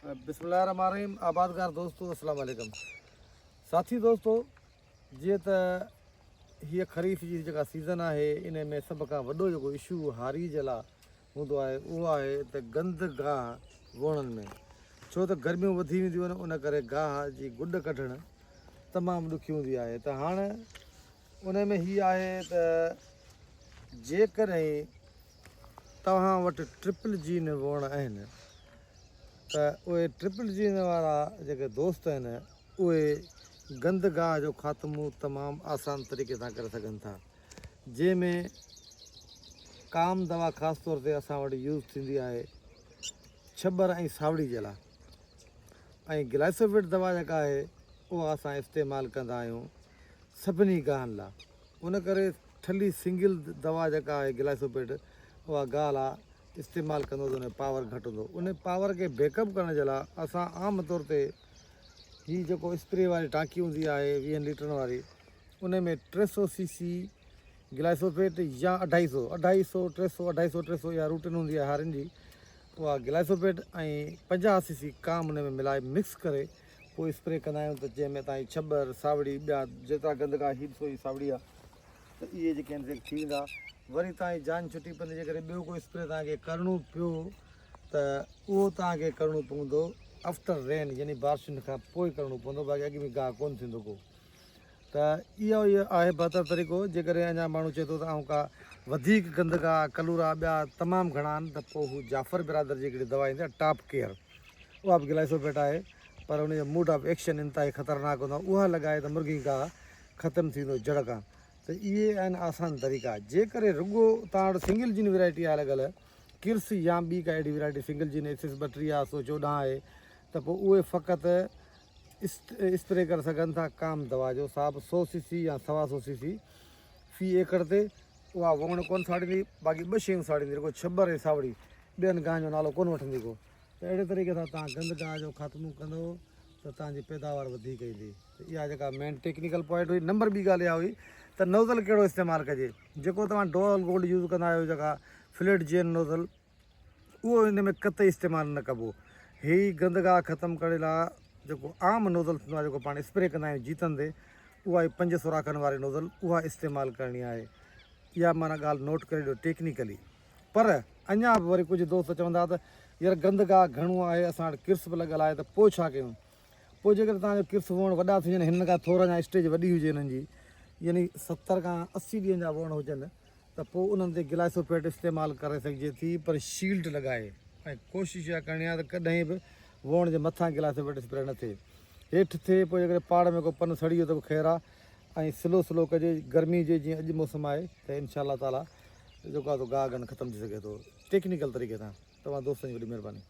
بسم الله الرحمن الرحيم آبادگار دوستو السلام عليڪم ساٿي دوستو جيئن ته هيء خريف جي جيڪا سيزن آهي ان ۾ سڀ کان وڏو جيڪو اشو هاري جي لاء هوندو آهي اهو آهي ته گند گاهه ووڻن ۾ ڇو ته گرميون وڌي وينديون آهن ان ڪري گاهه جي گڏ ڪڍڻ تمام ڏکي هوندي آهي ته هاڻ ان ۾ هي آهي ته جيڪڏهن توهان وٽ ٽرپل جين ووڻ آهن ته اهي ٽرپل جين وارا جيڪي دوست آهن اهي گند گاهه جو خاتمو تمام آسان طريقي سان ڪري سگهن ٿا جنهن ۾ ڪام دوا خاص طور تي اسان وٽ يوز ٿيندي آهي ڇٻر ۽ ساوڙي جي لاء ۽ گلائسوويٽ دوا جيڪا آهي اها اسان استعمال ڪندا آهيون سڀني گاهن لاء ان ڪري ٺلهي سنگل دوا جيڪا آهي گلائسوپيٽ اها گاهه لاء استعمال ڪندو ته ان جو پاور گهٽ هوندو ان پاور کي بيڪ اپ ڪرڻ جي لاء اسان عام طور تي هي جيڪو اسپري واري ٽانڪي هوندي آهي ويهن ليٽرن واري ان ۾ 300 سي سي گلائسوپيٽ يا اڍائي سو اڍائي سو ٽي سو اڍائي سو ٽي سو اها روٽين هوندي آهي هارين جي اها گلائسوپيٽ ۽ 50 سي سي ڪام ان ۾ ملائي مڪس ڪري پوء اسپري ڪندا آهيون ته جنهن ۾ تان هي ڇٻر، ساوڙي، ٻيا جيترا گندگا هي ڏسو هي ساوڙي آ ته اهي جيڪي آهن سي ٿي ويندا. وري تان هي جان ڇٽي پوندي جيڪڏهن ٻيو ڪو اسپري توهان کي ڪرڻو پيو ته اهو توهان کي ڪرڻو پوندو آفٽر رين يعني بارشن کان پوء ڪرڻو پوندو باقي اڳ ۾ گاهه ڪونه ٿيندو ڪو ته اهو ئي آهي بهتر طريقو جيڪڏهن اڃا ماڻهو چئي ٿو ته آئون ڪا وڌيڪ گندگا ڪلورا ٻيا تمام گهڻا آهن ته پوء هو جعفر برادر جي هڪڙي دوا ايندي آهي ٽاپ ڪيئر اها به گلائسوفيٽ آهي پر ان جو موڊ آف ايڪشن انتهائي خطرناڪ هوندو آهي اها لڳائي ته مرغي گاهه ختم ٿي ويندو جڙ کان ته اهي آهن آسان طريقا جيڪڏهن رڳو توهان وٽ سنگل جين ورائٽي آهي لڳل ڪرس يا ٻي ڪا اهڙي ورائٽي سنگل جين ايس ايس 32 آهي 114 آهي ته پوء اهي فقط اسپري ڪري سگهن ٿا ڪام دوا جو صاحب 100 سي سي يا 125 سي سي في ايڪڙ تي اها ووڻ ڪونه ساڙيندي باقي ٻه شيون ساڙيندي رڳو ڇٻر ۽ ساوڙي ٻين گاهن جو نالو ڪونه وٺندي ڪو ته اهڙي طريقي سان توهان گند گاهه جو خاتمو ڪندو ته توهان جي پيداوار وڌيڪ ايندي ته اها جيڪا مين ٽيڪنيڪل پوائنٽ هئي نمبر ٻي ڳالهه اها هئي ته نوزل ڪهڙو استعمال ڪجي جيڪو توهان ڊوئل گولڊ يوز ڪندا آهيو جيڪا فليٽ جين نوزل اهو ان ۾ قطعي استعمال نه ڪبو هي گند گاهه ختم ڪرڻ لاء جيڪو عام نوزل ٿيندو آهي جيڪو پاڻ اسپري ڪندا آهيون جيتن تي اها ئي پنج سوراخن واري نوزل اها استعمال ڪرڻي آهي اها معنيٰ ڳالهه نوٽ ڪري ڏيو ٽيڪنيڪلي پر اڃا به وري ڪجهه دوست چوندا ته يار گند گاهه گهڻو آهي اسان وٽ ڪرس به لڳل آهي ته پوء ڇا ڪيون؟ پوء جيڪڏهن توهان جو ڪرس ووڻ وڏا ٿي وڃن هنن کان ٿورا اڃا اسٽيج وڏي هجي هنن جي يعني 70 کان 80 ڏينهن جا ووڻ هجن ته پوء انهن تي گلائسوفيٽ استعمال ڪري سگهجي ٿي پر شيلڊ لڳائي ۽ ڪوشش اها ڪرڻي آهي ته ڪڏهن به ووڻ جي مٿان گلائسوفيٽ اسپري نه ٿئي هيٺ ٿئي پوء جيڪڏهن پاڙ ۾ ڪو پن سڙي ويو ته به خير آهي ۽ سلو سلو ڪجي گرمي هجي جيئن اڄ موسم آهي ته انشاء الله تعالي جيڪو آهي سو گاهه گن ختم ٿي سگهي ٿو ٽيڪنيڪل طريقي سان توهان دوستن جي وڏي مهرباني.